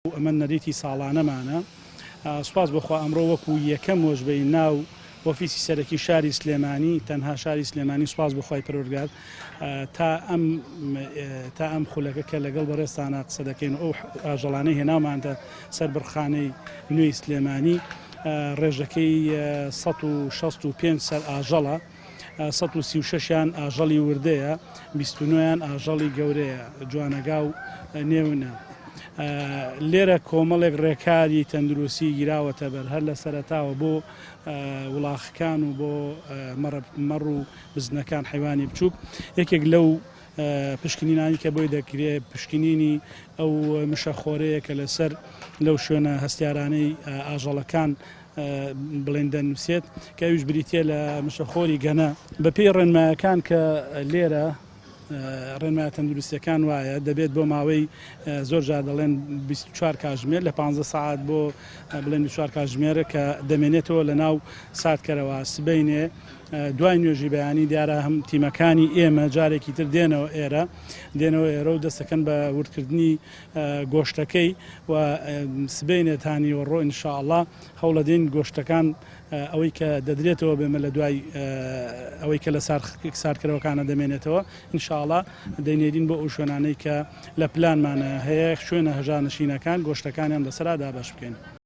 ئەمە نەریتی ساڵانەمانە. سوپاس بۆ خوا ئەمڕۆ وەکو یەکەم وەجبەی ناو ئۆفیسی سەرەکی شاری سلێمانی، تەنها شاری سلێمانی سوپاس بۆ خوای پەروەردگار تا ئەم تا ئەم خولەکە کە لەگەڵ بەڕێزتانە قسە دەکەین و ئەو ئاژەڵانەی هێناومانتە سەر بڕخانەی نوێی سلێمانی ڕێژەکەی 165 سەر ئاژەڵە. 136 یان ئاژەڵی وردەیە، 29 یان ئاژەڵی گەورەیە، جوانەگا و نێونە. لێرە کۆمەڵێک ڕێکاری تەندروستی گیراوەتە بەر هەر لە سەرەتاوە بۆ وڵاخەکان و بۆ مەڕ و بزنەکان حەیوانی بچووک یەکێک لەو پشکنینانی کە بۆی دەکرێت پشکنینی ئەو مشەخۆرەیە کە لەسەر لەو شوێنە هەستیارانەی ئاژەڵەکان بڵێن دەنووسێت کە ئەویش بریتە لە مشەخۆری گەنە. بەپێی ڕێنمایەکان کە لێرە ڕێنمایە تەندروستیەکان وایە دەبێت بۆ ماوەی زۆر جار دەڵێن 24 کاژمێر لە 15 سەعات بۆ بڵێن 24 کاژمێر کە دەمێنێتەوە لە ناو ساردکەرەوە سبەینێ دوای نوێژی بەیانی دیارە هەم تیمەکانی ئێمە جارێکی تر دێنەوە ئێرە دێنەوە ئێرە و دەستەکەن بە وردکردنی گۆشتەکەی و سبەینێ تا نیوەڕۆ ان شاء اللە هەوڵەدەین گۆشتەکان ئەوەی کە دەدرێتەوە بێمە لە دوای ئەوەی کە لە ساردکەرەوەکانە دەمێنێتەوە ان شاء اللە دەینێرین بۆ ئەو شوێنانەی کە لە پلانمانە هەیە شوێنە هەژارنشینەکان گۆشتەکانیان بەسەرا دابەش بکەین.